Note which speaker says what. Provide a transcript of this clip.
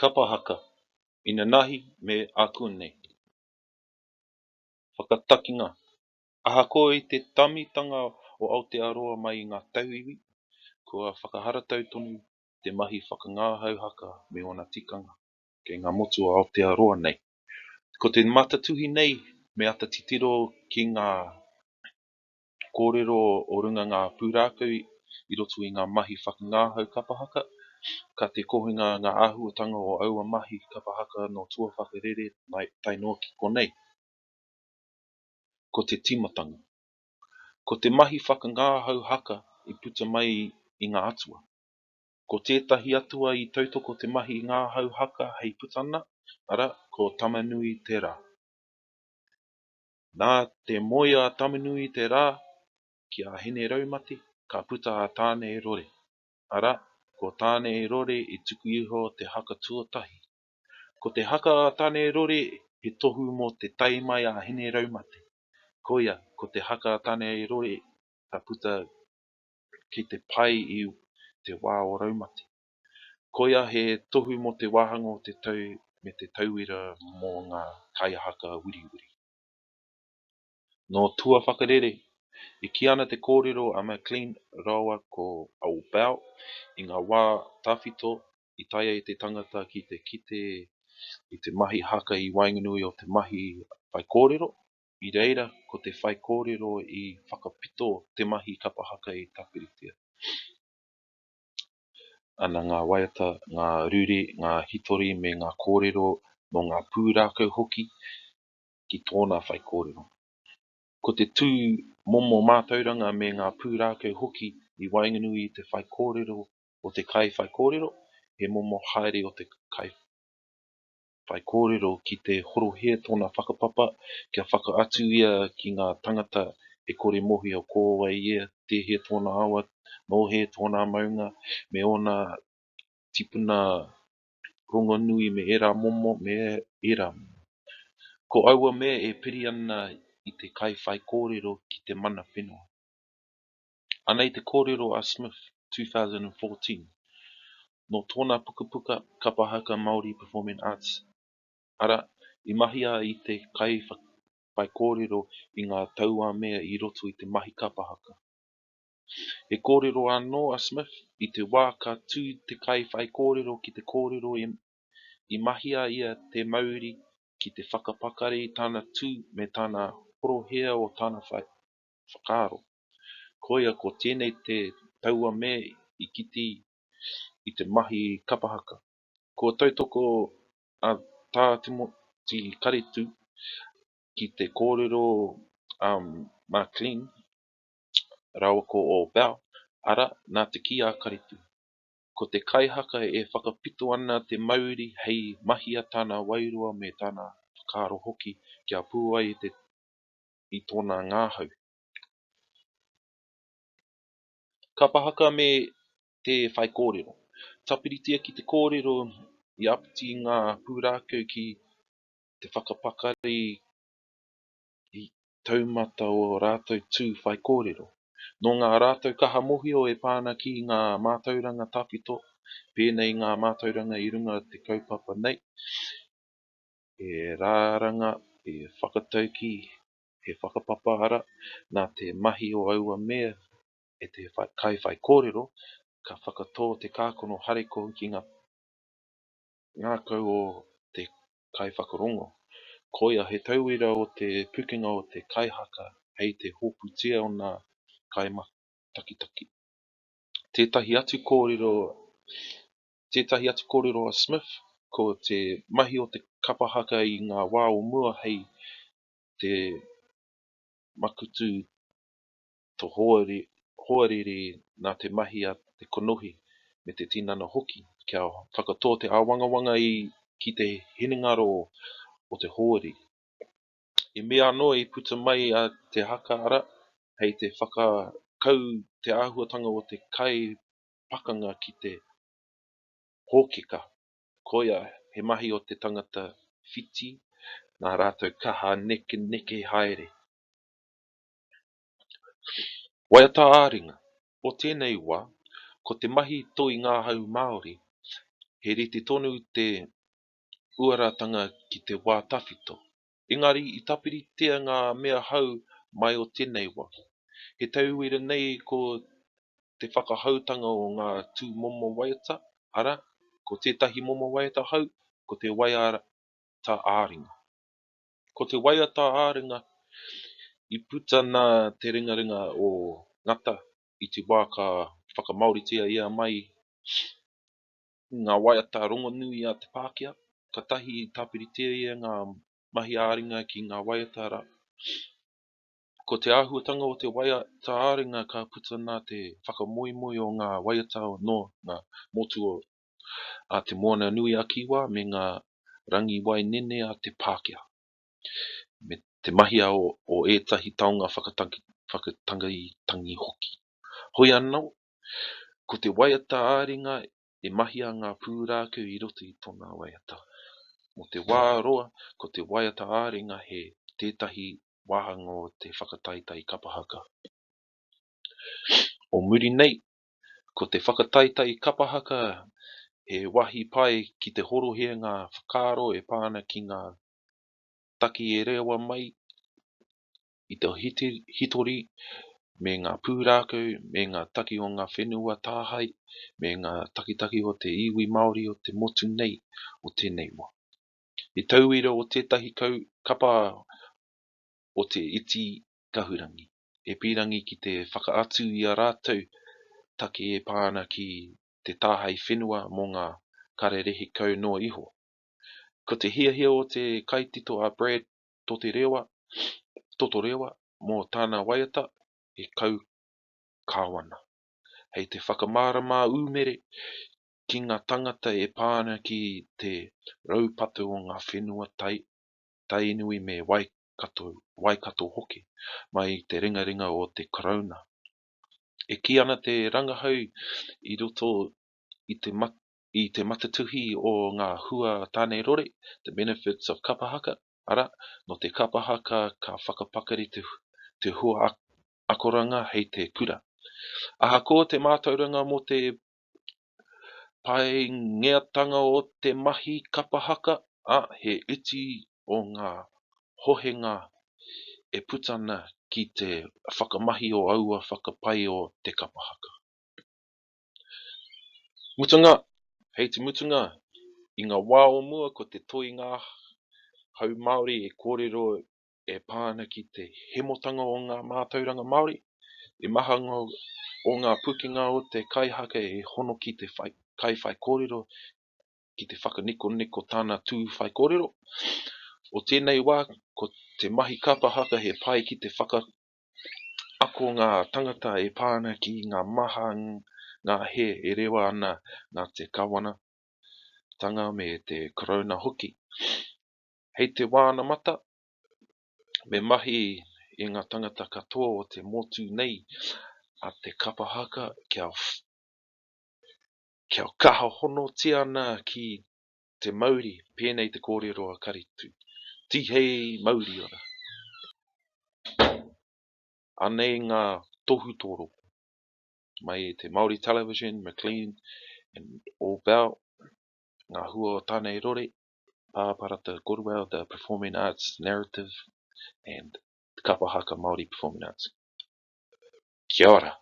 Speaker 1: Kapa haka, inanahi me ākuanei. Whakatakinga Ahakoa i te tamitanga o Aotearoa mai i ngā tauiwi, kua whakaharatau tonu te mahi whakangahau haka me ōna tikanga kei ngā motu o Aotearoa nei. Ko te matatuhi nei me ata titiro ki ngā kōrero o runga ngā pūrākau i roto i ngā mahi whakangahau kapa haka, ka te kohinga ngā āhuatanga o aua mahi kapa haka nō tua whakarere tae noa ki konei. Ko te tīmatanga. Ko te mahi whakangahau haka i puta mai i ngā atua. Ko tētahi atua i tautoko te mahi ngahau haka hei putana, arā, ko Tamanui-te-rā. Nā te moe a Tamanui-te-rā ki a Hine-raumati, ka puta a Tāne-rore, arā, ko Tāne-rore i tuku iho te haka tuatahi. Ko te haka a Tāne-rore he tohu mō te tae mai a Hine-raumati. Koia, ko te haka a Tāne-rore ka puta ki te pae i te wā o raumati. Koia he tohu mō te wāhanga o te tau me te tauira mō ngā kaihaka wiriwiri. Nō tua whakarere, e kī ana te kōrero a McLean rāua ko Oldbow i ngā wā tawhito i taea e te tangata ki te kite i te mahi haka i waenganui o te mahi whaikōrero, i reira ko te whaikōrero i whakapito te mahi kapa haka i tāpiritia ana ngā waiata, ngā ruri, ngā hitori me ngā kōrero nō ngā pūrākau hoki ki tōna whaikōrero. Ko te tū momo mātauranga me ngā pūrākau hoki i waenganui i te whaikōrero o te kaiwhaikōrero, he momo haere o te kaiwhaikōrero ki te horohē tōna whakapapa kia whakaatu ia ki ngā tangata e kore mōhio ko wai ia, tēhea tōna awa, nō hea tōna maunga, me ōna tipuna rongonui me ērā momo, me ērā momo. Ko aua mea e piri ana i te kaiwhaikōrero ki te mana whenua. Anei te kōrero a Smith, 2014, nō tōna pukapuka Kapa Haka Māori Performing Arts, arā, i mahia i te kaiwhaikōrero i ngā tauamea i roto i te mahi kapa haka. He kōrero anō a Smith, i te wā ka tū te kaiwhaikōrero ki te kōrero i mahia ia te mauri ki te whakapakari i tana tū me tana horohea o tana whakaaro. Koia ko tēnei te taua me i kite i te mahi kapa haka. Kua tautoko a Tā Timoti Karetu ki te kōrero a McLean rāua ko Orbell, arā, nā te kī a Karetu, ko te kaihaka e whakapito ana te mauri hei mahia tana wairua me tana whakaaro hoki kia pū ai te i tōna ngahau. Kapa haka me te whaikōrero. Tapiritia ki te kōrero i āpiti ngā pūrākau ki te whakapakari i taumata o rātou tū whaikōrero. Nō ngā rātou kaha mōhio e pā ana ki ngā mātauranga tawhito, pēnei ngā mātauranga i runga te kaupapa nei, he raranga, he whakataukī, he whakapapa ara, nā te mahi o aua mea e te kaiwhaikōrero, ka whakatō te kākano harikohu ki ngā ngākau o te kaiwhakarongo. Koia he tauira o te pukenga o te kaihaka hei te hōputia o ngā kaimatakitaki. Tētahi atu kōrero Tētahi atu kōrero a Smith, ko te mahi o te kapa haka i ngā wā o mua hei te makutu to hoariri nā te mahi a te konohi me te tinana hoki, kia whakatō te āwangawanga i ki te hinengaro o te hoariri. I mea anō i puta mai a te haka ara hei te whakakau te āhuatanga o te kai pakanga ki te hōkeka, koia he mahi o te tangata whiti nā rātou kaha nekeneke haere. Waiata ā-ringa. O tēnei wā, ko te mahi toi ngahau Māori, He rite tonu te uaratanga ki te wā tawhito, engari i tapiritia ngā mea hou mai o tēnei wā. He tauira nei ko te whakahoutanga o ngā tūmomo waiata, arā, ko tētahi momo waiata hou, ko te waiata ā-ringa. Ko te waiata ā-ringa i puta nā te ringaringa o Ngata i te wā ka whakamāoritia ia mai ngā waiata rongonui a te Pākehā, kātahi i tāpiritia ia ngā mahi ā-ringa ki ngā waiata rā. Ko te āhuatanga o te waiata ā-ringa ka puta nā te whakamoemoe o ngā waiata nō ngā motu o a Te Moana-nui-a-Kiwa me ngā rangiwainene a te Pākehā, me te mahia o ētahi taonga whakatangitangi hoki. Hoi anō, ko te waiata ā-ringa e mahia ngā pūrākau i roto i tōna waiata. Mō te wā roa, ko te waiata ā-ringa he tētahi wāhanga o te whakataetae kapa haka. O muri nei, ko te whakataetae kapa haka he wāhi pai ki te horohia ngā whakaaro e pā ana ki ngā take e rewa mai i te hitori me ngā pūrākau me ngā take o ngā whenua tāhae me ngā taketake o te iwi Māori o te motu nei o tēnei wā. He tauira o tētahi kapa o te iti kahurangi e pīrangi ki te whakaatu i a rātou take e pā ana ki te tāhae whenua mō ngā kararehe kau noa iho. Ko te hiahia o te kaitito a Brad Toterewa, Totorewa mō tana waiata, he kau kāwana. Hei te whakamārama ūmere ki ngā tangata e pā ana ki te raupatu o ngā whenua Tainui me Waikato, Waikato hoki, mai i te ringaringa o te Karauna. E kī ana te rangahau i roto i te i te matatuhi o ngā hua tāne rore, the benefits of kapa haka, arā, nō te kapa haka ka whakapakari te, te hua akoranga hei te kura. Ahakoa te mātauranga mō te paingeatanga o te mahi kapa haka, ā, he iti o ngā hohenga e puta ana ki te whakamahi o aua whakapae o te kapa haka. Mutunga, hei te mutunga, i ngā wā o mua ko te toi ngahau Māori e kōrero e pā ana ki te hemotanga o ngā mātauranga Māori, i maha o ngā pukenga o te kaihaka e hono ki te kaiwhaikōrero ki te whakanikoniko tana tū whaikōrero. O tēnei wā, ko te mahi kapa haka he pai ki te whaka Ako ngā tangata e pā ana ki ngā maha ngā hē e rewa ana nā te Kawanatanga me te Karauna hoki. Hei te wā anamata, me mahi e ngā tangata katoa o te motu nei a te kapa haka kia kia kaha honotia ana ki te mauri, pēnei te kōrero a Karetu. Tihei mauri ora! Anei ngā tohutoro mai i te Māori Television, McLean and Orbell, ngā hua o Tāne Rore, Pāparata Goodwell, The Performing Arts Narrative and Te Kapa Haka Māori Performing Arts. Kia ora!